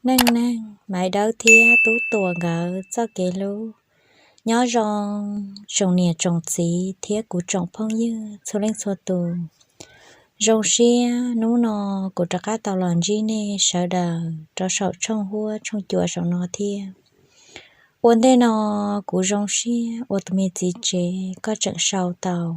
Neej neeg, Maiv Dawb thiab Tub Tuam nkawd txoj kev hlub. Nyob zoo tsoom niam tsoom txiv thiab kuv tsoom phooj ywg txhua leej txhua tus. Zoo siab hnub no kuv rov qab tau los ntsib nej sawv daws rau saum tshooj huab tshooj cua saum no thiab. Ua ntej no kuv zoo siab ua tus me txiv tsev koj tseem sau tau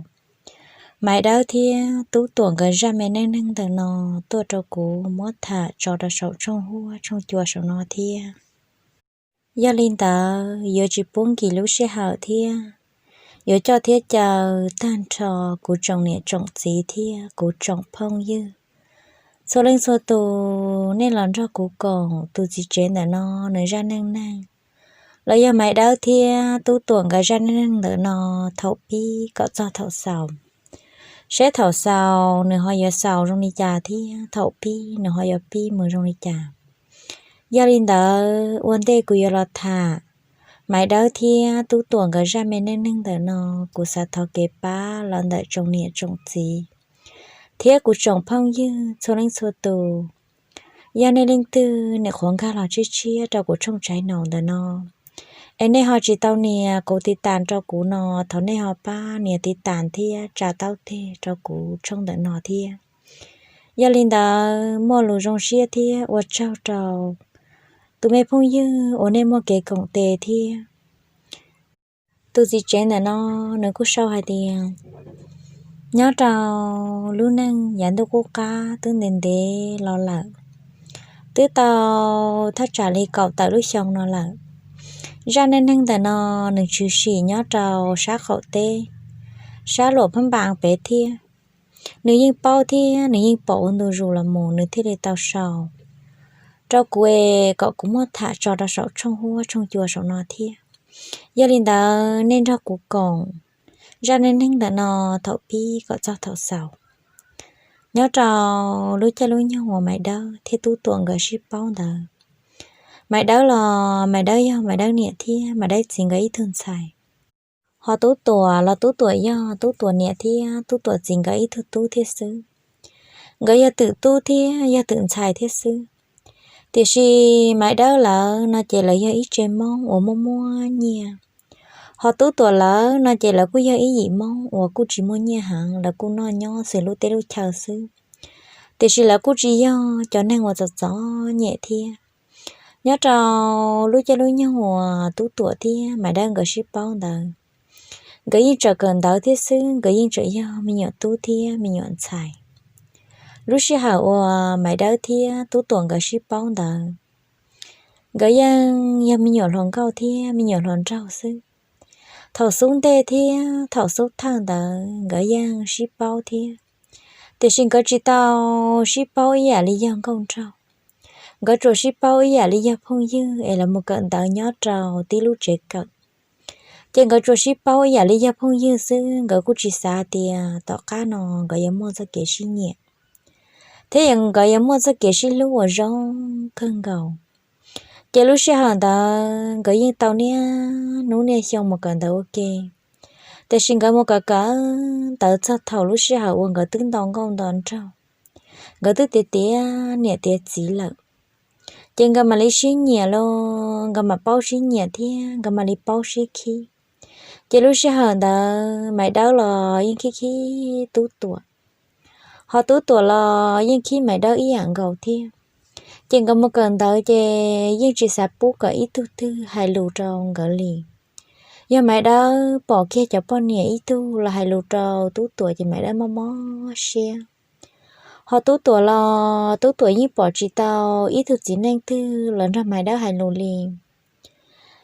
Maiv Dawb thiab Tub Tuam nkawd zaj me neej neeg ntawm no tuaj rau kuv muab tham tso rau saum tshooj huab tshooj cua saum no thiab. Yog li ntawd yuav tsis pub nkim lub sij hawm thiab yuav coj thiab caw tag nrho kuv tsoom niam tsoom txiv thiab kuv tsoom phooj ywg txhua leej txhua tus, nej los nrog kuv koom tus txiv tsev ntawm no nws zaj neej neeg, los yog Maiv Dawb thiab Tub Tuam nkawd zaj neej neeg ntawm no thaum pib kom txog thaum xaus, saib thaum xaus nws ho yuav xaus zoo li cas thiab thaum pib nws ho yuav pib mus zoo li cas. Yog li ntawd ua ntej kuv yuav los tham Maiv Dawb thiab Tub Tuam nkawd zaj me neej neeg ntawm no, kuv xav thov kev pab los ntawm tsoom niam tsoom txiv thiab kuv tsoom phooj ywg txhua leej txhua tus. Yog nej leej twg nyuam qhuav nkag los tshiab tshiab rau kuv tshooj tshai naum ntawm no, es nej ho tsis tau nias kuv tiv tas rau kuv no, thov nej ho pab nias tiv tas thiab tsa taub teg rau kuv tshooj ntawm no thiab. Yog li ntawd muaj lus zoo siab thiab ua tsaug rau tus me phooj ywg uas nej muaj kev koom tes thiab. Tus txiv tsev ntawm no nws kuj sau hais tias, nyob rau lub neej yav ntuj qub qab twb ntev ntev los lawm, twb tau thaj tsam li kaum tawm lub xyoo no lawm. Zaj neej neeg ntawm no nws tshwm sim nyob rau sab qaum teb, sab luam phab npas pem thiab. Nws yeej paub thiab nws yeej pom ua ntu zus los mus nws thiaj li tau sau rau kuv es kom kuv muab tham tso rau saum tshooj huab tshooj cua saum no thiab. Yog li ntawd nej nrog kuv koom zaj neej neeg ntawm no thaum pib kom txog thaum xaus. Nyob rau lub caij lub nyoog uas Maiv Dawb thiab Tub Tuam nkawd sib paub ntawd, Maiv Dawb los Maiv Dawb yog Maiv Dawb niam thiab Maiv Dawb txiv nkawd ib tug ntxhais. Ho Tub Tuam los Tub Tuam yog Tub Tuam niam thiab Tub Tuam txiv nkawd ib tug tub thiab xwb. Nkawd yog twm tub thiab yog twm ntxhais thiab xwb. Tiam sis Maiv Dawb lawv no ces lawv yog ib tse Hmoob uas muaj muaj nyiaj. Ho Tub Tuam lawv no ces lawv kuj yog ib yim Hmoob uas kuj tsis muaj nyiaj heev, lawv kuj noj nyob xws lub teb lub chaw xwb. Tiam sis lawv kuj tsis yog cov neeg uas txom txom nyem thiab. Nyob rau lub caij lub nyoog uas Tub Tuam thiab Maiv Dawb nkawd sib paub ntawd, nkawd yeej tseem kawm ntawv thiab xwb, nkawd yeej tseem yog me nyuam tub thiab me nyuam ntxhais. Lub sij hawm uas Maiv Dawb thiab Tub Tuam nkawd sib paub ntawd, nkawd yeej yog me nyuam hluas nkauj thiab me nyuam hluas nraug xwb. Thaum xub ntej thiab thaum xub thawj ntawd nkawd yeej sib paub thiab, tiam sis nkawd tsis tau sib paub ib yam li yog nkauj nraug. Nkawd tsuas sib paub ib yam li yog phooj ywg es lawv mus kawm ntawv nyob rau tib lub tsev kawm. Ces nkawd tsuas sib paub ib yam li yog phooj ywg xwb, nkawd kuj tsis xav tias tom qab no nkawd yuav muaj txoj kev sib nyiam thiab nkawd yuav muaj txoj kev sib hlub uas zoo kawg nkaus. Ces lub sij hawm ntawd nkawd yeej tau niaj hnub niaj xyoo mus kawm ntawv ua ke, tiam sis nkawd mus kawm kawm ntawv txog thaum lub sij hawm uas nkawd twb nto nkauj nto nraug, nkawd twb tiav tiav niam tiav txiv lawm, ces nkawd mam li sib nyiam los nkawd mam paub sib nyiam thiab nkawd mam li paub sib khib. Ces lub sij hawm ntawd Maiv Dawb los yeej khib khib Tub Tuam, ho Tub Tuam los yeej khib Maiv Dawb ib yam nkaus thiab. Ces nkawd mus kawm ntawv ces yeej tsis xav pub kom ib tug twg hais lus rau nkawd li. Yog Maiv Dawb pom kiag cov poj niam ib tug los hais lus rau Tub Tuam ces Maiv Dawb mob mob siab. Ho Tub Tuam los Tub Tuam yeej pom tsis tau ib tug txiv neej twg los nrog Maiv Dawb hais lus li.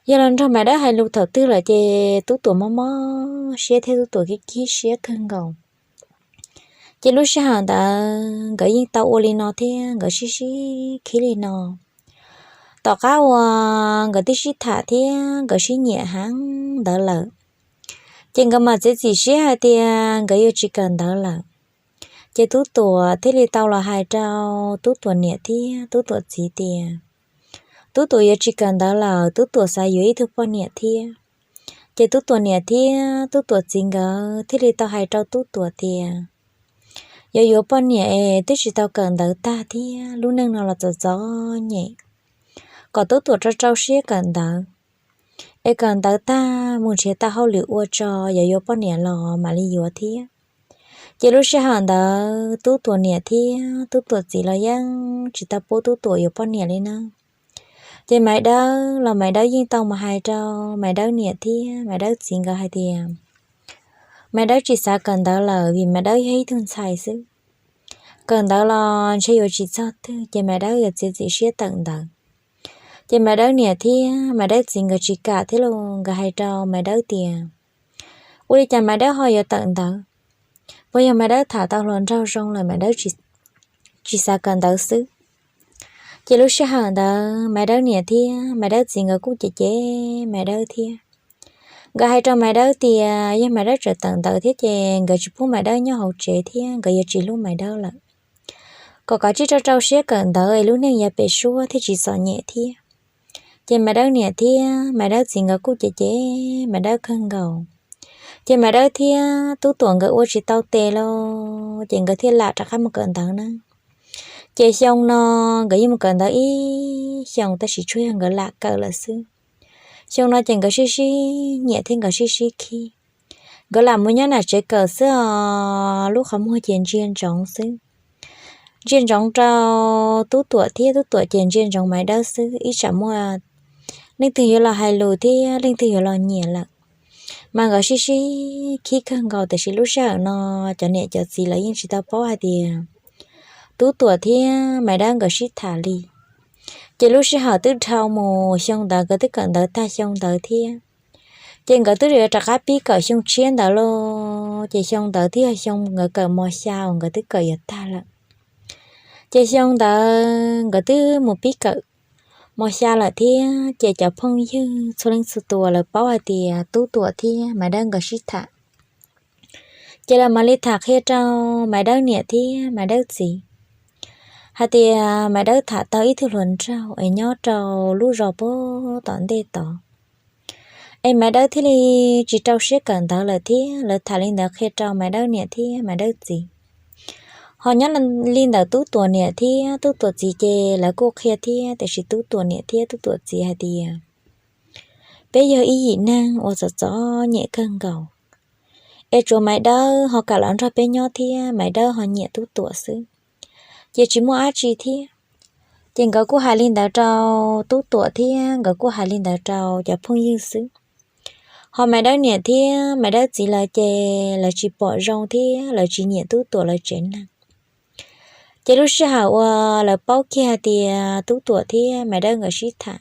Yog los nrog Maiv Dawb hais lus thaum twg lawm ces Tub Tuam mob mob siab thiab Tub Tuam khib khib siab kawg nkaus. Ces lub sij hawm ntawd nkawd yeej tau ua li no thiab nkawd sib sib khib li no. Tom qab uas nkawd twb sib tham thiab nkawd sib nyiam heev ntawd lawm, ces nkawd mam txiav txim siab hais tias nkawd yuav tsis kawm ntawv lawm. Ces Tub Tuam thiaj li tau los hais rau Tub Tuam niam thiab Tub Tuam txiv tias Tub Tuam yuav tsis kawm ntawv lawm, Tub Tuam xav yuav ib tug poj niam thiab. Ces Tub Tuam niam thiab Tub Tuam txiv nkawd thiaj li tau hais rau Tub Tuam tias yuav yuav poj niam es twb tsis tau kawm ntawv tag thiab lub neej no los txom txom nyem. kom Tub Tuam rau rau siab kawm ntawv, es kawm ntawv tag mus nrhiav tau hauj lwm ua tso, yog yuav poj niam los mam li yuav thiab. Ces lub sij hawm ntawd Tub Tuam niam thiab Tub Tuam txiv los yeej tsis tau pub Tub Tuam yuav poj niam li na. Ces Maiv Dawb los Maiv Dawb yeej tau mus hais rau Maiv Dawb niam thiab Maiv Dawb txiv nkawd hais tias Maiv Dawb tsis xav kawm ntawv lawm vim Maiv Dawb yog ib tug ntxhais xwb. Kawm ntawv los ntshe yuav tsis txog twg ces Maiv Dawb yuav txiav txim siab tawm ntawv. Ces Maiv Dawb niam thiab Maiv Dawb txiv nkawd tsis kam thiab los nkawd hais rau Maiv Dawb tias ua li cas Maiv Dawb ho yuav tawm ntawv? Puas yog Maiv Dawb tham tau hluas nraug zoo lawm Maiv Dawb tsis xav kawm ntawv xwb? Ces lub sij hawm ntawd Maiv Dawb niam thiab Maiv Dawb txiv nkawd kuj cem cem Maiv Dawb thiab. Nkawd hais rau Maiv Dawb tias yog Maiv Dawb tseem tawm ntawv thiab ces nkawd tsis pub Maiv Dawb nyob hauv tsev thiab nkawd yuav tsis hlub Maiv Dawb lawm, kom kav tsij rau rau siab kawm ntawv es lub neej yuav pem suab thiaj tsis txom nyem thiab. Ces Maiv Dawb niam thiab Maiv Dawb txiv nkawd kuj cem cem Maiv Dawb kawg nkaus. Ces Maiv Dawb thiab Tub Tuam nkawd ua tsis tau tes los ces nkawd thiaj lam rov qab mus kawm ntawv na. Ces xyoo no nkawd yeej mus kawm ntawv ib xyoos tab sis tsuas yog nkawd lam kawm lawm xwb. Xyoo no ces nkawd sib sib nyiam thiab nkawd sib sib khib. Nkawd lam mus nyob nram tsev kawm xwb os, lub qhov muag ces ntsia ntsoov xwb. Ntsia ntsoov rau Tub Tuam thiab Tub Tuam ces ntsia ntsoov Maiv Dawb xwb, ib tsam muaj leej twg yuav los hais lus thiab leej twg yuav los nyiam lawm. Mas nkawd sib sib khib kawg nkaus tiam sis lub sij hawm no cov niam cov txiv lawv yeej tsis tau paub hais tias Tub Tuam thiab Maiv Dawb nkawd sib tham li. Ces lub sij hawm twb dhau mus xyoo ntawd nkawd twb kawm ntawv tag xyoo ntawd thiab. Ces nkawd twb yuav rov qab pib kawm xyoo tshiab ntawd los ces xyoo ntawd twb yog xyoo nkawd kawm mos xya uas nkawd twb kawm yuav tag lawm. Ces xyoo ntawd nkawd twb mus pib kawm mos xya lawm thiab ces cov phooj ywg txhua leej txhua tus lawv paub hais tias Tub Tuam thiab Maiv Dawb nkawd sib tham. Ces lawv mam li tham qhia rau Maiv Dawb niam thiab Maiv Dawb txiv hais tias Maiv Dawb tham tau ib tug hluas nraug es nyob rau lub zos puag tom ntej tod, es Maiv Dawb thiaj li tsis rau siab kawm ntawv lawm thiab. Lawv tham li ntawd qhia rau Maiv Dawb niam thiab Maiv Dawb txiv. Ho nyob li ntawm Tub Tuam niam thiab Tub Tuam txiv ces lawv kuj qhia thiab tiam sis Tub Tuam niam thiab Tub Tuam txiv hais tias peb yog ib yim neeg uas txom txom nyem kawg nkaus, es tsuas Maiv Dawb ho kam los nrog peb nyob thiab Maiv Dawb ho nyiam Tub Tuam xwb, ces tsis muaj dab tsi thiab. Ces nkawd kuj hais li ntawd rau Tub Tuam thiab nkawd kuj hais li ntawd rau cov phooj ywg xwb. Ho Maiv Dawb niam thiab Maiv Dawb txiv lawv ces lawv tsis pom zoo thiab lawv tsis nyiam Tub Tuam lawv tsev neeg. Ces lub sij hawm uas lawv paub kiag hais tias Tub Tuam thiab Maiv Dawb nkawd sib tham,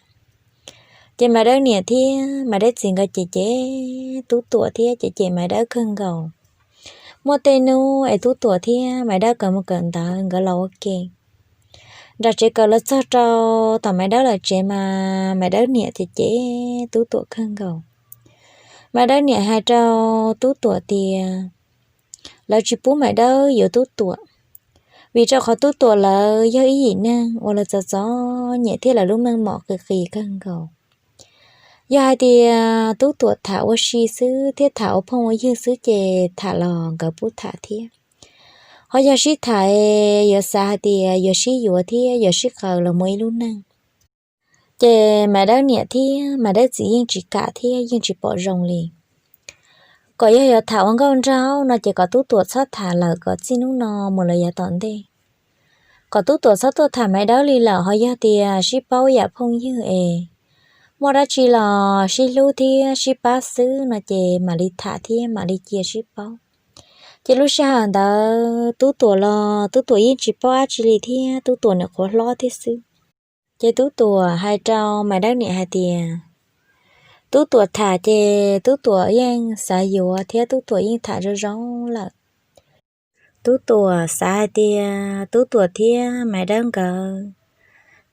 ces Maiv Dawb niam thiab Maiv Dawb txiv nkawd cem cem Tub Tuam thiab cem cem Maiv Dawb kawg nkaus. Muaj tej hnub es Tub Tuam thiab Maiv Dawb nkawd mus kawm ntawv nkawd los ua ke nram tsev kawm los txog rau tom Maiv Dawb lawv tsev mas Maiv Dawb niam cem cem Tub Tuam kawg nkaus. Maiv Dawb niam hais rau Tub Tuam tias lawv tsis pub Maiv Dawb yuav Tub Tuam, vim rau qhov Tub Tuam lawv yog ib yim neeg uas lawv txom txom nyem thiab lawv lub meej mom qis qis kawg nkaus. Yog hais tias Tub Tuam tham ua si xwb thiab tham ua phooj ua ywg xwb ces tham los nkawd pub tham thiab. Ho yog sib tham yuav xav hais tias yuav sib yuav thiab yuav sib qaws los mus ib lub neej, ces Maiv Dawb niam thiab Maiv Dawb txiv yeej tsis kam thiab yeej tsis pom zoo li. Kom yog yuav tham ua nkauj nraug no ces kom Tub Tuam txhob tham lawm kom txij hnub no mus lawm yav tom ntej. Kom Tub Tuam txhob tuaj tham Maiv Dawb li lawm, ho yog tias sib paub yam phooj ywg es muaj dab tsi los sib hlub thiab sib pab xwb no ces mam li tham thiab mam li cia sib paub. Ces lub sij hawm ntawd Tub Tuam los Tub Tuam yeej tsis paub dab tsi li thiab Tub Tuam nyuam qhuav hlob thiab xwb. Ces Tub Tuam hais rau Maiv Dawb niam hais tias Tub Tuam tham ces Tub Tuam yeej xav yuav thiab Tub Tuam yeej tham zoo zoo lawm. Tub Tuam xav hais tias Tub Tuam thiab Maiv Dawb nkawd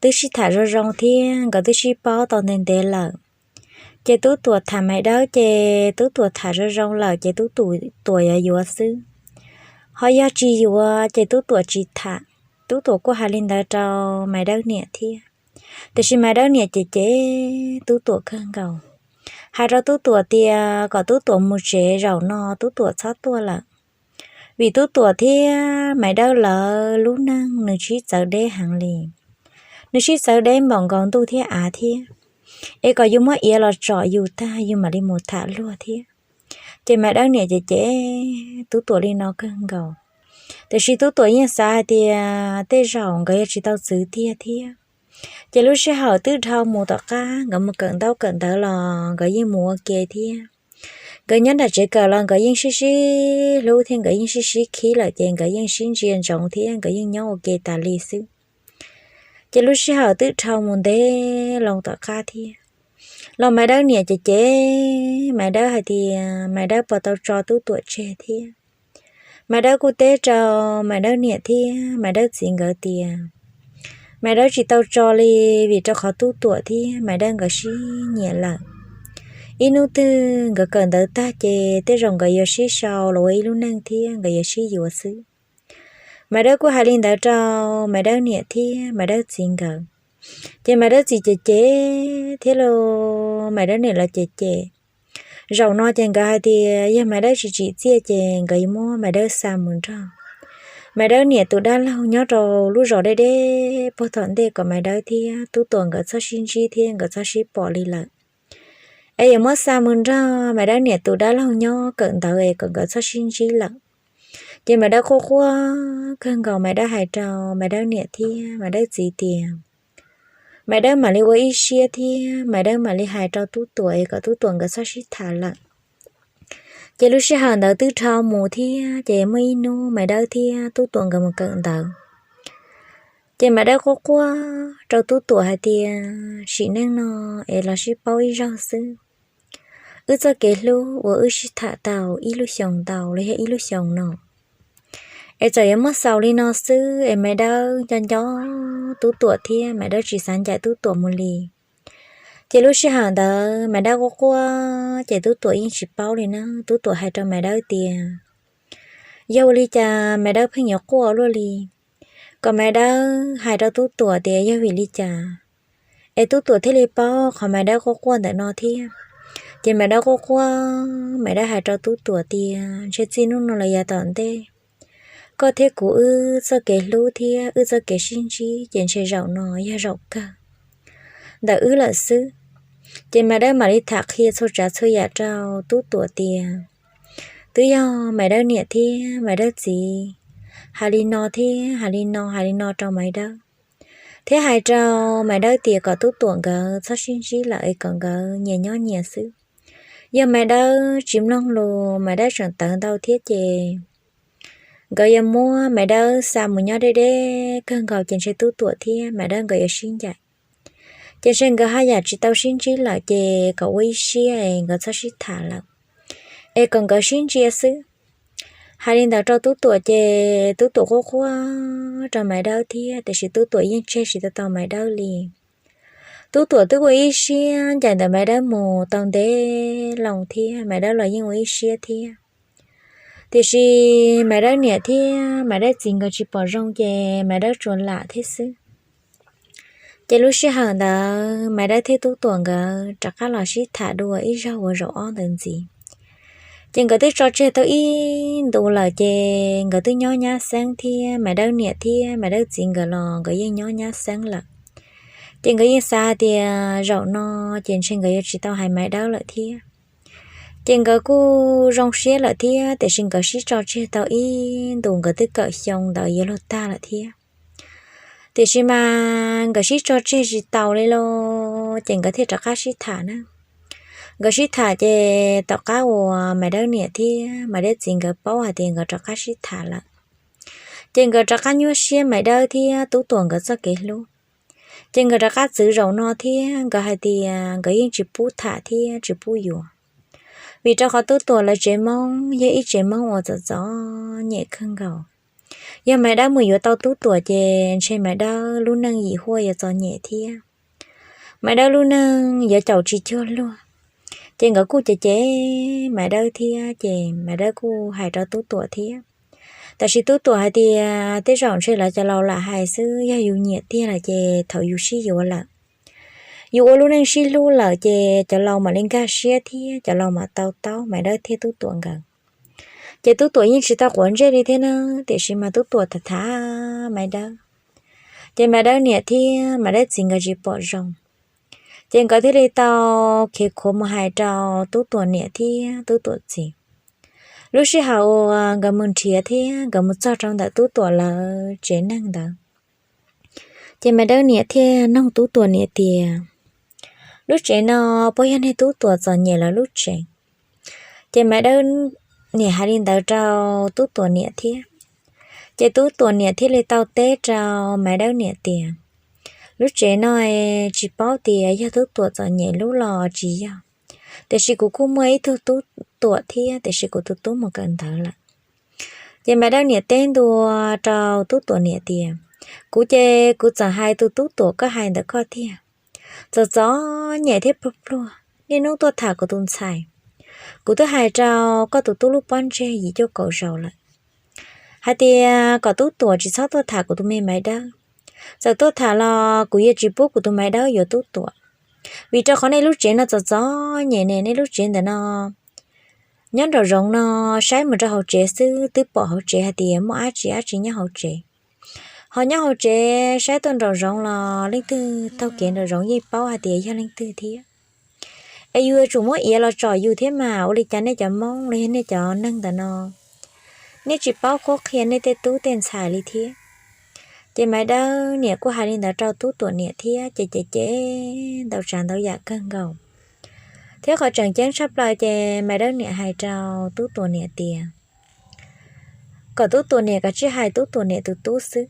twb sib tham zoo zoo thiab nkawd twb sib paub tau ntev ntev lawm. Ces Tub Tuam tham Maiv Dawb ces Tub Tuam tham zoo zoo lawm ces Tub Tuam yuav yuav xwb. Ho yog tsis yuav ces Tub Tuam tsis tham. Tub Tuam kuj hais li ntawd rau Maiv Dawb niam thiab. Tiam sis Maiv Dawb niam ces cem Tub Tuam kawg nkaus, hais rau Tub Tuam tias kom Tub Tuam mus tsev, zaum no Tub Tuam txhob tuaj lawm, vim Tub Tuam thiab Maiv Dawb lawv lub neej nws sib txawv deb heev li. nws sib txawv deb npaum nkaus ntuj thiab av thiab, es kom yus muab iav los tsom yus tag yus mam li mus tham luag thiab. Ces Maiv Dawb niam ces cem Tub Tuam li no kawg nkaus. Tiam sis Tub Tuam yeej xav hais tias tej zaum nkawd yog tsis tau txwv tiag thiab. Ces lub sij hawm twb dhau mus tom qab nkawd mus kawm ntaub kawm ntawv los nkawd yeej mus ua ke thiab. Nkawd nyob nram tsev kawm los nkawd yeej sib sib hlub thiab nkawd yeej sib sib khib lawm ces nkawd yeej sib ntsia ntsoov thiab nkawd yeej nyob ua ke tas li xwb. Ces lub sij hawm twb dhau mus ntev loo tom qab thiab los Maiv Dawb niam ces cem Maiv Dawb hais tias Maiv Dawb puas tau tso Tub Tuam tseg thiab. Maiv Dawb kuj teb rau Maiv Dawb niam thiab Maiv Dawb txiv nkawd tias Maiv Dawb tsis tau tso li, vim rau qhov Tub Tuam thiab Maiv Dawb nkawd sib nyiam lawm. Ib hnub twg nkawd kawm ntawv tag ces tej zaum nkawd yuav sib sau los ua ib lub neej thiab nkawd yuav sib yuav xwb. Maiv Dawb kuj hais li ntawd rau Maiv Dawb niam thiab Maiv Dawb txiv nkawd. Ces Maiv Dawb txiv ces cem thiab los Maiv Dawb niam los ces cem. Zaum no ces nkawd hais tias yog Maiv Dawb tsis tsim txiaj ces nkawd yuav muab Maiv Dawb xa mus nrog Maiv Dawb niam tus dab laug nyob rau lub zos deb deb puag tom ntej kom Maiv Dawb thiab Tub Tuam nkawd txhob sib ntsib thiab nkawd txhob sib pom li lawm. Es yuav muab xa mus nrog Maiv Dawb niam tus dab laug nyob kawm ntawv es kom nkawd txhob sib ntsib lawm. Ces Maiv Dawb quaj quaj kawg nkaus, Maiv Dawb hais rau Maiv Dawb niam thiab Maiv Dawb txiv tias Maiv Dawb mam li ua ib siab thiab Maiv Dawb mam li hais rau Tub Tuam es kom Tub Tuam nkawd txhob sib tham lawm. Ces lub sij hawm ntawd twb dhau mus thiab ces muaj ib hnub Maiv Dawb thiab Tub Tuam nkawd mus kawm ntawv. Ces Maiv Dawb quaj quaj rau Tub Tuam hais tias sim neej no es los sib paub ib zaug xwb. Wb txoj kev hlub uas wb sib tham tau ib lub xyoos ntau los yog ib lub xyoos no es txawm yuav muab xaus li no xwb es Maiv Dawb nco nco Tub Tuam thiab Maiv Dawb tsis xav ncaim Tub Tuam mus li. Ces lub sij hawm ntawd Maiv Dawb quaj quaj ces Tub Tuam yeej tsis paub li na. Tub Tuam hais rau Maiv Dawb tias yog ua li cas Maiv Dawb pheej yuav quaj luaj li, kom Maiv Dawb hais rau Tub Tuam tias yog vim li cas es Tub Tuam thiaj li paub qhov Maiv Dawb quaj quaj ntawm no thiab. Ces Maiv Dawb quaj quaj, Maiv Dawb hais rau Tub Tuam tias ntshe txij hnub no los yav tom ntej koj thiab kuv wb txoj kev hlub thiab wb txoj kev sib ntsib ces ntshe zaum no yog zaum kawg ntawm wb lawm xwb. Ces Maiv Dawb mam li tham qhia txhua tsav txhua yam rau Tub Tuam tias twb yog Maiv Dawb niam thiab Maiv Dawb txiv hais li no thiab hais li no hais li no rau Maiv Dawb, thiab hais rau Maiv Dawb tias kom Tub Tuam nkawd txhob sib ntsib lawm es kom nkawd nyias nyob nyias xwb. Yog Maiv Dawb tsis mloog lus Maiv Dawb tseem tawv ntau thiab ces nkawd yuav muab Maiv Dawb xa mus nyob deb deb kawg nkaus ces ntshe Tub Tuam thiab Maiv Dawb nkawd yuav sib ncaim. Ces ntshe nkawd haj yam tsis tau sib ntsib lawm ces kom ua ib siab es nkawd txhob sib tham lawm, es kom nkawd sib ntsia xwb. Hais li ntawd rau Tub Tuam ces Tub Tuam quaj quaj rau Maiv Dawb thiab tiam sis Tub Tuam yeej tseg tsis tau tau Maiv Dawb li. Tub Tuam twb ua ib siab ncaim ntawm Maiv Dawb mus tau ntev loo thiab Maiv Dawb los yeej ua ib siab thiab. Tiam sis Maiv Dawb niam thiab Maiv Dawb txiv nkawd tsis pom zoo ces Maiv Dawb tsuas lam thiab xwb. Ces lub sij hawm ntawd Maiv Dawb thiab Tub Tuam nkawd rov qab los sib tham dua ib zaug ua zaum ob ntawd ntxiv. Ces nkawd twb tso tseg tau ib ntus lawm ces nkawd twb nyob nyab xeeb thiab Maiv Dawb niam thiab Maiv Dawb txiv nkawd los nkawd yeej nyob nyab xeeb lawm. Ces nkawd yeej xav hais tias zaum no ces ntshe nkawd yuav tsis tau hais Maiv Dawb lawm thiab. Ces nkawd kuj zoo siab lawm thiab tiam sis nkawd sib tso tseg tau ib ntus nkawd twb kawm xyoo ntawd yuav luag tag lawm thiab. Tiam sis mas nkawd sib tso tseg tsis taus li los ces nkawd thiaj rov qab sib tham na. Nkawd sib tham ces tom qab uas Maiv Dawb niam thiab Maiv Dawb txiv nkawd paub hais tias nkawd rov qab sib tham lawm, ces nkawd rov qab nyuaj siab Maiv Dawb thiab Tub Tuam nkawd txoj kev hlub. Ces nkawd rov qab txwv zaum no thiab nkawd hais tias nkawd yeej tsis pub tham thiab tsis pub yuav, vim rau qhov Tub Tuam lawv tsev Hmoob yog ib tsev Hmoob uas txom txom nyem kawg nkaus. Yog Maiv Dawb mus yuav tau Tub Tuam ces ntshe Maiv Dawb lub neej yim huaj yuav txom nyem thiab Maiv Dawb lub neej yuav caum tsis cuag luag. Ces nkawd kuj cem cem Maiv Dawb thiab ces Maiv Dawb kuj hais rau Tub Tuam thiab. Tab sis Tub Tuam hais tias tej zaum ntshe lawv cov laus lam hais xwb, yog yus nyiam tiag lawm ces thaum yus sib yuav lawm, yus ua lub neej sib hlub lawm ces cov laus mam li nkag siab thiab cov laus mam tau taub Maiv Dawb thiab Tub Tuam nkawd. Ces Tub Tuam yeej tsis tau quav ntsej li thiab na, tiam sis mas Tub Tuam tham tham Maiv Dawb. Ces Maiv Dawb niam thiab Maiv Dawb txiv nkawd tsis pom zoo, ces nkawd thiaj li tau khiav khuav mus hais rau Tub Tuam niam thiab Tub Tuam txiv. Lub sij hawm uas nkawd mus nrhiav thiab nkawd mus txog rau ntawm Tub Tuam lawv tsev neeg ntawd, ces Maiv Dawb niam thiaj nug Tub Tuam niam tias, lub tsev no puas yog niag Tub Tuam txom nyem lawv lub tsev? Ces Maiv Dawb niam hais li ntawd rau Tub Tuam niam thiab. Ces Tub Tuam niam thiaj li tau teb rau Maiv Dawb niam tias, lub tsev no tsis paub tias yog Tub Tuam txom nyem lub los tsis yog, tiam sis kuv kuj muaj ib tug Tub Tuam thiab, tiam sis kuv tus tub mus kawm ntawv lawm. Ces Maiv Dawb niam teb ntua rau Tub Tuam niam tias, kuv ces kuv txawm hais tus Tub Tuam koj hais ntawm koj tiag, txom txom nyem thiab pluag pluag, niaj hnub tuaj tham kuv tus ntxhais. Kuv twb hais rau koj tus tub lub pob ntseg yim cuaj kaum zaus lawm hais tias kom Tub Tuam tsis txhob tuaj tham kuv tus me Maiv Dawb. Txawm tuaj tham los kuv yuav tsis pub kuv tus Maiv Dawb yuav Tub Tuam, vim rau qhov nej lub tsev no txom txom nyem ne, nej lub tsev ntawm no nyob nraum zoov no saib mus rau hauv tsev xwb twb pom hauv tsev hais tias muaj dab tsi dab tsi nyob hauv tsev. Ho nyob hauv tsev saib tuaj nraum zoov los leej twg taug kev nraum zoov yeej paub hais tias yog leej twg thiab. Es yus yuav tsum muab iav los tsom yus thiab mas, ua li cas nej cov Hmoob los yog nej cov neeg ntawm no nej tsis paub qhuab qhia nej tej tub tej ntxhais li thiab? Ces Maiv Dawb niam kuj hais li ntawd rau Tub Tuam niam thiab, ces cem cem ntau tsav ntau yam kawg nkaus. Thiab qhov tseem ceeb tshaj plaws ces Maiv Dawb niam hais rau Tub Tuam niam tias kom Tub Tuam niam kav tsij hais Tub Tuam niam tus tub xwb.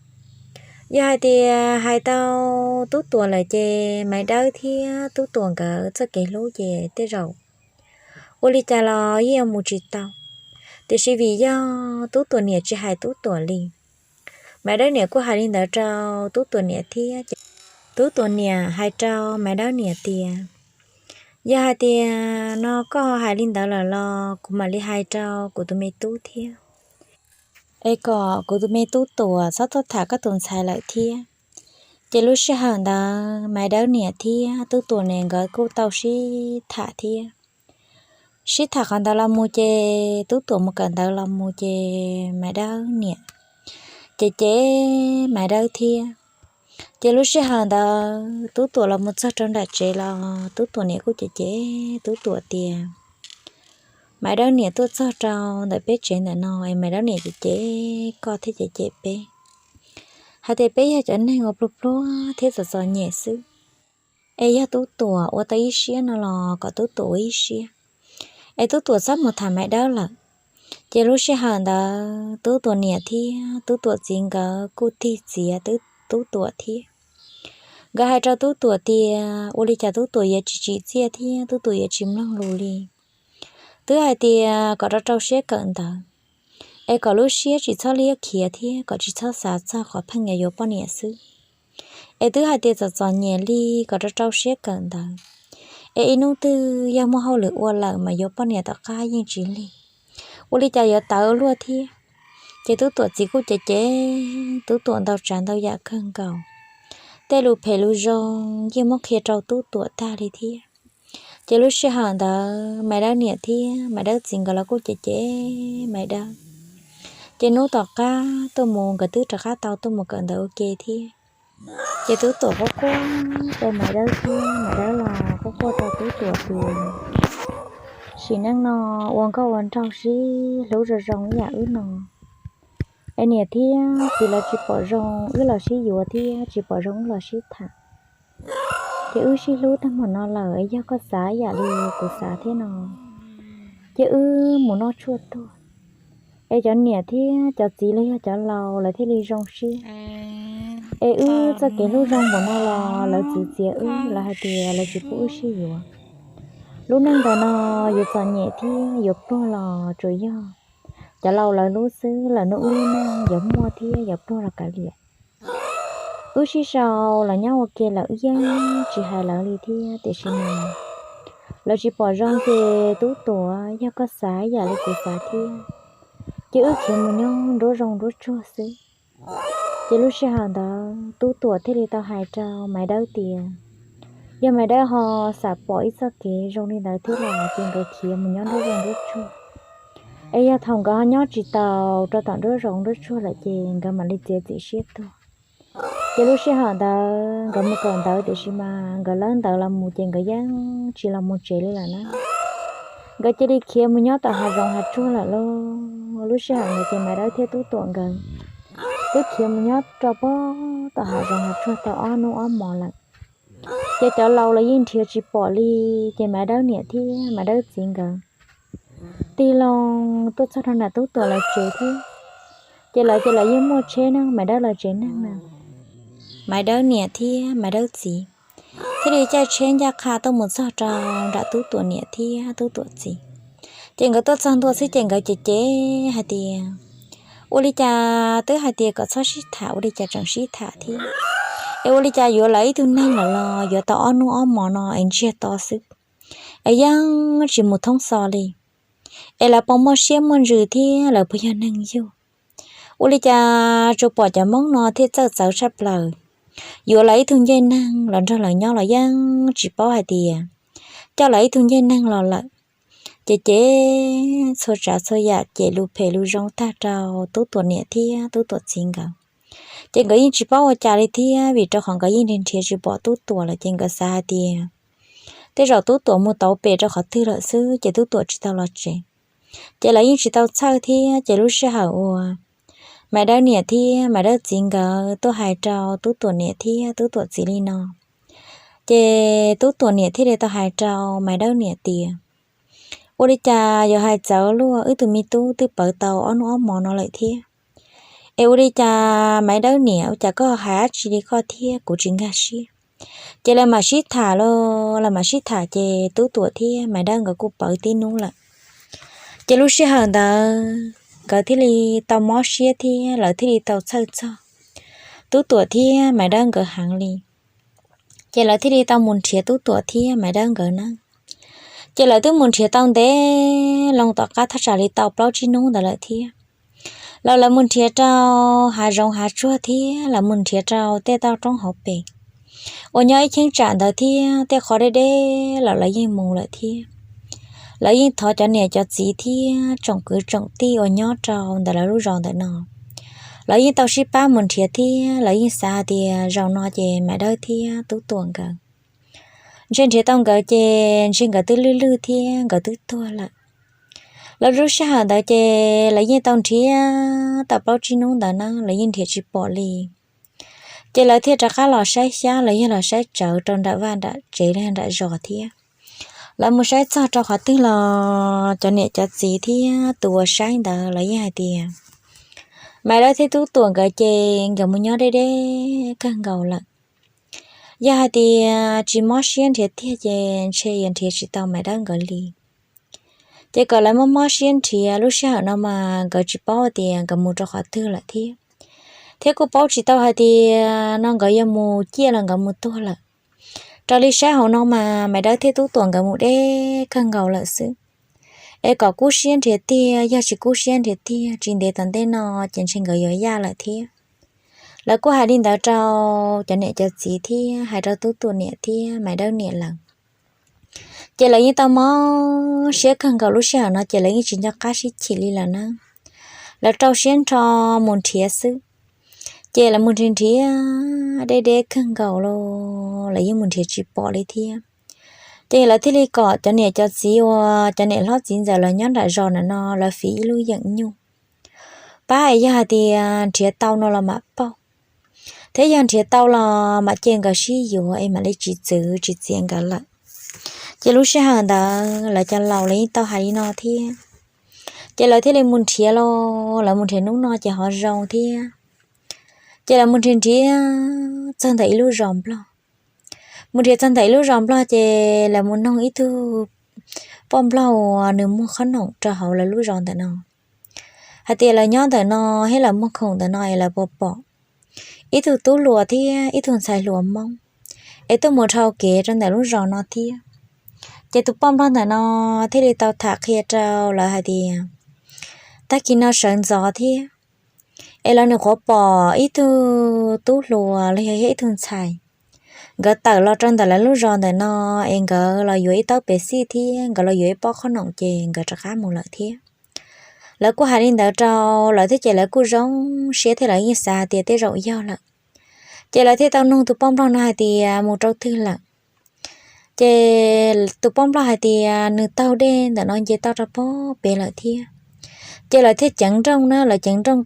Yog hais tias hais tau Tub Tuam lawm ces Maiv Dawb thiab Tub Tuam nkawd txoj kev hlub ces tej zaum ua li cas los yeej yuav mus tsis tau. Tiam sis vim yog Tub Tuam niam tsis hais Tub Tuam li, Maiv Dawb niam kuj hais li ntawd rau Tub Tuam niam thiab. Tub Tuam niam hais rau Maiv Dawb niam tias, yog hais tias no koj ho hais li ntawd lawm los kuv mam li hais rau kuv tus me tub thiab, es kom kuv tus me tub Tuam txhob tuaj tham koj tus ntxhais lawm thiab. Ces lub sij hawm ntawd Maiv Dawb niam thiab Tub Tuam niam nkawd kuj tau sib tham thiab. Sib tham qhov ntawd los mus ces Tub Tuam mus kawm ntawv los mus ces Maiv Dawb niam ces cem Maiv Dawb thiab. Ces lub sij hawm ntawd Tub Tuam los mus txog rau nram tsev los Tub Tuam niam kuj cem cem Tub Tuam tias, Maiv Dawb niam tuaj txog rau ntawm peb tsev ntawm no es Maiv Dawb niam cem cem koj thiab cem cem peb hais tias peb yog cov neeg uas pluag pluag thiab txom txom nyem xwb. Es yog Tub Tuam ua tau ib siab no los kom Tub Tuam ua ib siab, es Tub Tuam txhob mus tham Maiv Dawb lawm. Ces lub sij hawm ntawd Tub Tuam niam thiab Tub Tuam txiv nkawd kuj tig txiav Tub Tuam thiab. Nkawd hais rau Tub Tuam tias ua li cas Tub Tuam yuav tsis tsim txiaj thiab Tub Tuam yuav tsis mloog lus li. Twb hais tias kom rau rau siab kawm ntawv, es kom lub siab tsis txhob liab khiav thiab kom tsis txhob xav txog qhov pheej yuav yuav poj niam xwb. Es twb hais tias txom txom nyem li, kom rau rau siab kawm ntawv, es ib hnub twg yog muaj hauj lwm ua lawm mas yuav poj niam tom qab yeej tsis lig. Ua li cas yuav tawv luaj thiab. Ces Tub Tuam txiv kuj cem cem Tub Tuam ntau tsav ntau yam kawg nkaus. Tej lus phem lus zoo yeej muab qhia rau Tub Tuam tag li thiab. Ces lub sij hawm ntawd Maiv Dawb niam thiab Maiv Dawb txiv nkawd los kuj cem cem Maiv Dawb. Ces hnub tom qab tuaj mus nkawd twb rov qab tau tuaj mus kawm ntawv ua ke thiab. Ces Tub Tuam quaj quaj rau Maiv Dawb thiab Maiv Dawb los quaj quaj rau Tub Tuam tias, sim neej no ua nkauj ua nraug sib hlub zoo zoo ib yam wb no, es niam thiab txiv lawv tsis pom zoo wb los sib yuav thiab tsis pom zoo wb los sib tham. Ces wb sib hlub tag mus no lawm, yog koj xav yam li kuv xav thiab no, ces wb mus noj tshuaj tuag. Es cov niam thiab cov txiv los yog cov laus lawv thiaj li zoo siab. Es wb txoj kev hlub zoo npaum no los lawv txwv txiav wb, lawv hais tias lawv tsis pub wb sib yuav. Lub neej ntawm no yuav txom nyem thiab yuav pluag los tsuas yog cov laus lawv lub xwb, lawv nub wb lub neej yuav muaj thiab yuav pluag los kav liam. Wb sib sau los nyob ua ke lawm wb yeej tsis hais lawv li thiab, tiam sis mas lawv tsis pom zoo ces Tub Tuam, yog koj xav yam li kuv xav thiab, ces wb khiav mus nyob nruab zoo nruab tsuag xwb. Ces lub sij hawm ntawd Tub Tuam thiaj li tau hais rau Maiv Dawb tias, yog Maiv Dawb ho xav pom ib txoj kev zoo li ntawd thiab los ces nkawd khiav mus nyob nruab zoo nruab tsuag. Es yog thaum nkawd ho nyob tsis taus rau tom nruab zoo nruab tsuag lawm ces nkawd mam li txiav txim siab tuag. Ces lub sij hawm ntawd nkawd mus kawm ntawv tiam sis mas nkawd lawb ntawv los mus ces nkawd yeej tsis los mus tsev li lawm na. Nkawd cia li khiav mus nyob tom hav zoov hav tsuag lawm lauj. Lub sij hawm ntawd ces Maiv Dawb thiab Tub Tuam nkawd twb khiav mus nyob rau pem tom hav zoov hav tsuag tau ob hnub ob hmo lawm. Ces cov laus los yeej nrhiav tsis pom li. Ces Maiv Dawb niam thiab Maiv Dawb txiv nkawd tig loo tuaj txog rau nram Tub Tuam lawv tsev thiab. Ces lawv ces lawv yeej muaj tsheb neeg Maiv Dawb lawv tsev neeg na. Maiv Dawb niam thiab Maiv Dawb txiv thiaj li caij tsheb ncaj qha tuaj mus txog rau nram Tub Tuam niam thiab Tub Tuam txiv. Ces nkawd tuaj txog ntua xwb ces nkawd ces ces hais tias, ua li cas twb hais tias kom txhob sib tham, ua li cas tseem sib tham thiab? Es ua li cas yuav lawv ib tug neeg lawm los yuav tau ob hnub ob hmo no es ntsiag to xwb, es yeej tsis mus thoob xo li. Es lawv puas muaj siab muaj ntsws thiab lawv puas yog neeg yug? Ua li cas tsuas pom cov Hmoob no thiaj txawj txawv tshaj plaws, yuav lawv ib tug ncej neeg los nrog lawv nyob los yeej tsis paub hais tias coj lawv ib tug ncej neeg los lawm. Ces ces txhua tsav txhua yam ces lus phem lus zoo tag rau Tub Tuam niam thiab Tub Tuam txiv nkawd. Ces nkawd yeej tsis paub ua cas li thiab, vim rau qhov nkawd yeej nrhiav tsis pom Tub Tuam lawm ces nkawd xav hais tias tej zaum Tub Tuam mus tau pem rau qhov twg lawm xwb ces Tub Tuam tsis tau los tsev. Ces lawv yeej tsis tau txhawj thiab. Ces lub sij hawm uas Maiv Dawb niam thiab Maiv Dawb txiv nkawd tuaj hais rau Tub Tuam niam thiab Tub Tuam txiv li no, ces Tub Tuam niam thiaj li tau hais rau Maiv Dawb niam tias, ua li cas yuav hais txawv luaj, wb tus me tub twb pawv tau ob hnub ob hmo no lawm thiab. Es ua li cas Maiv Dawb niam, ua cas koj hais dab tsi li koj thiab, kuv tsis nkag siab. Ces lawv mam sib tham los lawv mam sib tham ces Tub Tuam thiab Maiv Dawb nkawd kuj pawv tib hnub lawm. Ces lub sij hawm ntawd nkawd thiaj li tau mob siab thiab lawv thiaj li tau txhawj txog Tub Tuam thiab Maiv Dawb nkawd heev li. Ces lawv thiaj li tau mus nrhiav Tub Tuam thiab Maiv Dawb nkawd na. Ces lawv twb mus nrhiav tau ntev loo tom qab thaj tsam li tau plaub tsib hnub ntawd lawm thiab. Los lawv mus nrhiav rau hav zoov hav tsuag thiab lawv mus nrhiav rau tej toj roob hauv pes uas nyob ib cheeb tsam ntawd thiab tej qhov deb deb los lawv yeej mus lawm thiab. Lawv yeej thov cov niam cov txiv thiab tsoom kwv tsoom tij uas nyob rau ntawm lawv lub zos ntawm no, lawv yeej tau sib pab mus nrhiav thiab lawv yeej xav tias zaum no ces Maiv Dawb thiab Tub Tuam nkawd ntshe nrhiav tau nkawd ces ntshe nkawd twb lwj lwj thiab nkawd twb tuag lawm. Lawv lub sij hawm ntawd ces lawv yeej tau nrhiav tau plaub tsib hnub ntawd na lawv yeej nrhiav tsis pom li. Ces lawv thiaj rov qab los saib xyab los yog los saib tsawv rau nram vaj nram tsev los yog nram zos thiab. Lawv mus saib txog rau qhov twg los cov niam cov txiv thiab tus uas saib ntawd lawv yeej hais tias Maiv Dawb thiab Tub Tuam nkawd ces nkawd mus nyob deb deb kawg nkaus lawm. Yog hais tias tsis mob siab nrhiav tiag ces ntshe yuav nrhiav tsis tau Maiv Dawb nkawd li. Ces kom lawv mob mob siab nrhiav, lub sij hawm no mas nkawd tsis paub tias nkawd mus rau qhov twg lawm thiab. Thiab kuj paub tsis tau hais tias no nkawd yuav mus ciaj los nkawd mus tuag lawm. Raws li saib hauv no mas Maiv Dawb thiab Tub Tuam nkawd mus deb kawg nkaus lawm xwb. Es kom kub siab nrhiav tiag, yog tsis kub siab nrhiav tiag tsis ntev tom ntej no ces ntshe nkawd yuav yaj lawm thiab. Lawv kuj hais li ntawd rau cov niam cov txiv thiab hais rau Tub Tuam niam thiab Maiv Dawb niam lawm. Ces lawv yeej tau mob siab kawg nkaus, lub sij hawm no ces lawv yeej tsis nco qab sib chim li lawm na. Lawv rau siab nrho mus nrhiav xwb. Ces lawv mus nrhiav nrhiav deb deb kawg nkaus los lawv yeej mus nrhiav tsis pom li thiab. Ces lawv thiaj li kom cov niam cov txiv uas cov niam hlob txiv ntxawm lawv nyob nram zos ntawm no lawv fiv ib lub yeem nyuj pab es yog hais tias nrhiav tau no los mam pauj, thiab yog nrhiav tau los mam cia nkawd sib yuav es mam li tsis txwv tsis txiav nkawd lawm. Ces lub sij hawm ntawd lawv cov laus lawv yeej tau hais li no thiab. Ces lawv thiaj li mus nrhiav los lawv mus nrhiav hnub no ces ho zoo thiab. Ces lawv mus nrhiav nrhiav txog ntawm ib lub zos nplog. Mus nrhiav txog ntawm ib lub zos nplog ces lawv mus noog ib tug poj nplog uas nws muag qhob noom rau hauv lawv lub zos ntawm no hais tias lawv nyob ntawm no thiab lawv muag khoom ntawm no es lawv puas pom ib tug tub hluas thiab ib tug ntxhais hluas Hmoob es tuaj mus dhau kev rau ntawm lub zos no thiab. Ces tus poj nplog ntawm no thiaj li tau tham qhia rau lawv hais tias tag kis no sawv ntxov thiab es lawv nws qhuav pom ib tug tub hluas los yog ib tug ntxhais, nkawd tawm los rau ntawm lawv lub zos ntawm no es nkawd los yuav ib taub pev xij thiab nkawd los yuav ib pob qhob noom ces nkawd rov qab mus lawm thiab. Lawv kuj hais li ntawd rau lawv thiab ces lawv kuj zoo siab thiab lawv yeej xav hais tias tej zaum yog lawm. Ces lawv thiaj tau nug tus poj nplog no hais tias mus rau twg lawm. Ces tus poj nplog hais tias nws taug dej ntawm no nce toj rau pog pem lawm thiab. Ces lawv thiaj ceev nrooj na, lawv ceev nrooj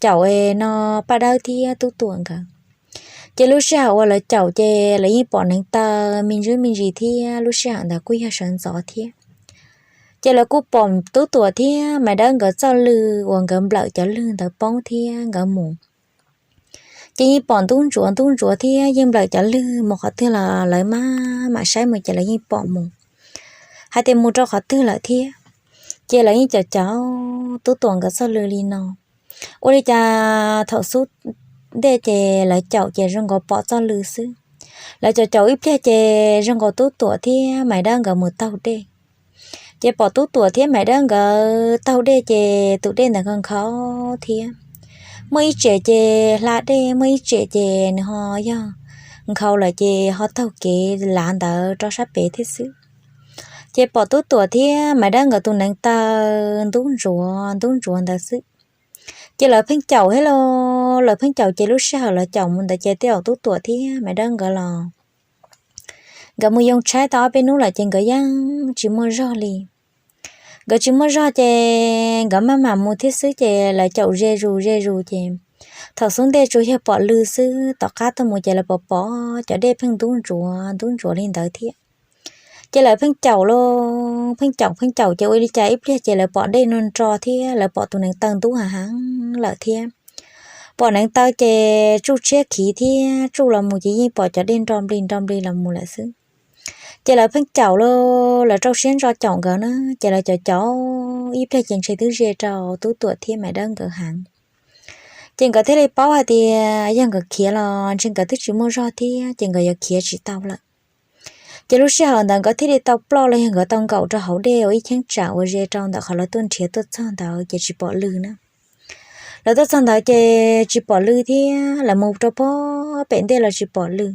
caum no Paj Dawb thiab Tub Tuam nkawd. Ces lub sij hawm uas lawv caum ces lawv yeej pom neev taw me ntsis me ntsis thiab lub sij hawm ntawd kuj yog sawv ntxov thiab. Ces lawv kuj pom Tub Tuam thiab Maiv Dawb nkawd txoj lw uas nkawd nplawm cov lwg ntawd poob thiab nkawd mus. Ces yeej pom ntub ntsuav ntub ntsuav thiab yeej nplawm cov lwg mus qhov twg los lawv maj mam saib mus ces lawv yeej pom mus hais tias mus rau qhov twg lawm thiab. Ces lawv yeej caum caum Tub Tuam nkawd txoj lw li no. Ua li cas thaum xub ntej ces lawv caum ces zoo nkaus pom txoj lw xwb. Lawv caum caum ib pliag ces zoo nkaus Tub Tuam thiab Maiv Dawb nkawd mus taug dej. Ces pom Tub Tuam thiab Maiv Dawb nkawd taug dej ces tus dej ntawd nkhaus nkhaus thiab. Muaj ib tsem ces hla dej, muaj ib tsem ces nws ho yog nkhaus lawm ces ho taug kev lav ntawd rau sab pem thiab xwb. Ces pom Tub Tuam thiab Maiv Dawb nkawd tus neev taw ntub ntsuav ntub ntsuav ntawd xwb. Ces lawv pheej caum thiab los, lawv pheej caum ces lub sij hawm lawv caum mus ntawd ces tej zaum Tub Tuam thiab Maiv Dawb nkawd los nkawd mus yoo tshaib tau ob peb hnub lawm ces nkawd yeej tsis muaj zog li. Nkawd tsis muaj zog ces nkawd maj mam mus thiab xwb ces lawv caum ze zus ze zus ces thaum xub ntej tsuas yog pom lw xwb, tom qab tuaj mus ces lawv pom pom cov dej pheej ntub ntsuav ntub ntsuav li ntawd thiab. Ces lawv pheej caum los pheej caum pheej caum ces ua li cas ib pliag ces lawv pom dej nrog nro thiab lawv pom tus neev taw ntub heev heev lawm thiab. Pom neev taw ces tsuj tshiab khiv thiab tsuj los mus ces yeej pom cov dej nro nplig nro nplig los mus lawm xwb. Ces lawv pheej caum los lawv rau siab ntso caum nkawd na, ces lawv caum caum ib pliag ces ntshe twb ze rau Tub Tuam thiab Maiv Dawb nkawd heev. Ces nkawd thiaj li paub hais tias yog nkawd khiav los ntshe nkawd twb tsis muaj zog thiab ces nkawd yuav khiav tsis tau lawm. Ces lub sij hawm ntawd nkawd thiaj li tau ploj los yog nkawd tau nkaum rau hauv dej uas ib cheeb tsam uas ze rau ntawm qhov lawv tuaj nrhiav tuaj txog ntawd ces tsis pom lw na. Lawv tuaj txog ntawd ces tsis pom lw thiab, lawv mus rau pog pem ntej los tsis pom lw.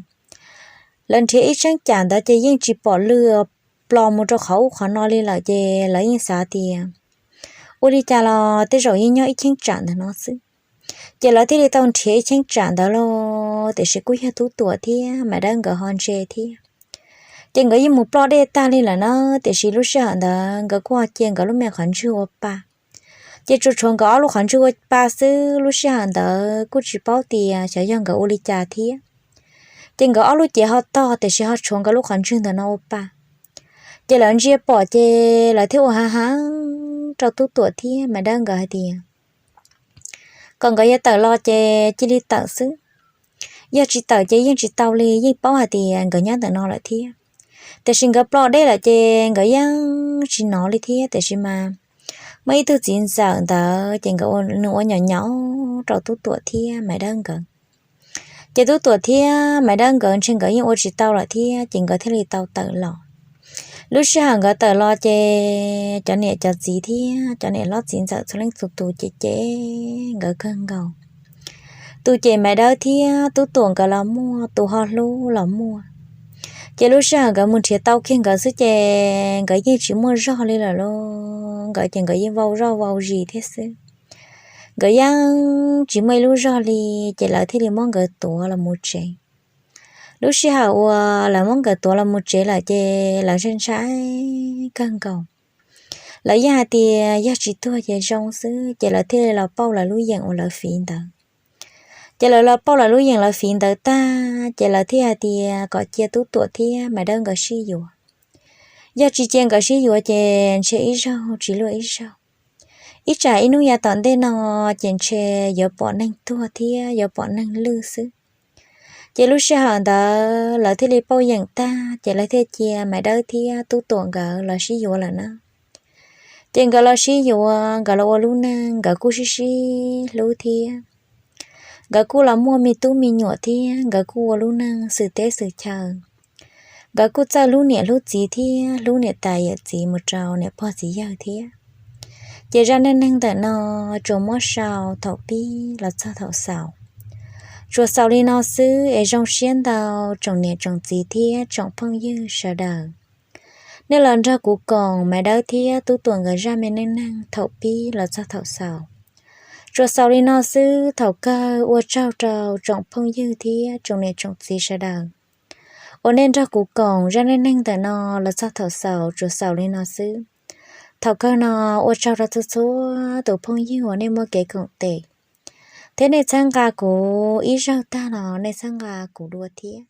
Lawv nrhiav ib cheeb tsam ntawd ces yeej tsis pom lw, plos mus rau qhov ub qhov no li lawm ces lawv yeej xav tias ua li cas los tej zaum yeej nyob ib cheeb tsam ntawm no xwb. Ces lawv thiaj li tau nrhiav ib cheeb tsam ntawd los tiam sis kuj yog Tub Tuam thiab Maiv Dawb nkawd ho ntse thiab. Ces nkawd yeej mus ploj dej tag li lawm na, tiam sis lub sij hawm ntawd nkawd kuj ho cia nkawd lub me qhov ntswg ua pa. Ces tsuas tshuav nkawd ob lub qhov ntswg ua pa xwb, lub sij hawm ntawd kuj tsis paub tias xyov yog nkawd ua li cas thiab. Ces nkawd ob lub cev ho tog tiam sis ho tshuav nkawd lub qhov ntswg ntawm no ua pa. Ces lawv ntsia pom ces lawv thiaj ua heev heev rau Tub Tuam thiab Maiv Dawb nkawd hais tias kom nkawd yuav tawm los ces cia li tawm xwb. Yog tsis tawm ces yeej tsis tau li, yeej paub hais tias nkawd nyob ntawm no lawm thiab. Tiam sis nkawd ploj dej lawm ces nkawd yeej tsis hnov li thiab, tiam sis mas muaj ib tug txiv ntxawm ntawd ces nkawd, nws ua nyom nyom rau Tub Tuam thiab Maiv Dawb nkawd. Ces Tub Tuam thiab Maiv Dawb nkawd ntshe nkawd yeej ua tsis tau lawm thiab ces nkawd thiaj li tau tawm los. Lub sij hawm nkawd tawm los ces cov niam cov txiv thiab cov niam hlob txiv ntxawm txhua leej txhua tus ces cem nkawd kawg nkaus. Tus cem Maiv Dawb thiab Tub Tuam nkawd los muaj, tus ho hlub los muaj. Ces lub sij hawm nkawd mus nrhiav tau kiag nkawd xwb ces nkawd yeej tsis muaj zog li lawm lauj, nkawd ces nkawd yeej vau zog vau zis thiab xwb. Nkawd yeej tsis muaj ib lub zog li, ces lawv thiaj li muab nkawd tuav los mus tsev. Lub sij hawm uas lawv muab nkawd tuav los mus tsev lawm ces lawv ntshai ntshai kawg nkaus. Lawv yeej hais tias yog tsis tuag ces zoo xwb, ces lawv thiaj li los pauj lawv lub yeem uas lawv fiv ntawd. Ces lawv los pauj lawv lub yeem lawv fiv ntawd tag ces lawv thiaj hais tias kom cia Tub Tuam thiab Maiv Dawb nkawd sib yuav. Yog tsis cia nkawd sib yuav ces ntshe ib zaug tsis luaj ib zaug. Ib tsam ib hnub yav tom ntej no ces ntshe yuav pom neeg tuag thiab yuav pom neeg lwj xwb. Ces lub sij hawm ntawd lawv thiaj li pauj yeem tag ces lawv thiaj cia Maiv Dawb thiab Tub Tuam nkawd los sib yuav lawm na. Ces nkawd los sib yuav, nkawd los ua lub neej, nkawd kuj sib sib hlub thiab. Nkawd kuj los muaj me tub me nyuam thiab, nkawd kuj ua lub neej xwm teb xwm chaw. Nkawd kuj txawj hlub niam hlub txiv thiab hlub niam tais yawm txiv mus rau niam pog txiv yawg thiab. Ces zaj neej neeg ntawm no tsuas muab sau thaum pib los txog thaum xaus. Tsuas xaus li no xwb es zoo siab ntau tsoom niam tsoom txiv thiab tsoom phooj ywg sawv daws. Nej los nrog kuv koom Maiv Dawb thiab Tub Tuam nkawd zaj me neej neeg thaum pib los txog thaum xaus. Tsuas xaus li no xwb, thaum kawg ua tsaug rau tsoom phooj ywg thiab tsoom niam tsoom txiv sawv daws uas nej nrog kuv koom zaj neej neeg ntawm no los txog thaum xaus, tsuas xaus li no xwb. Thaum kawg no ua tsaug rau txhua txhua tus phooj ywg uas nej muaj kev koom tes thiab nej txhawb nqa kuv ib zaug tag los nej txhawb nqa kuv dua thiab.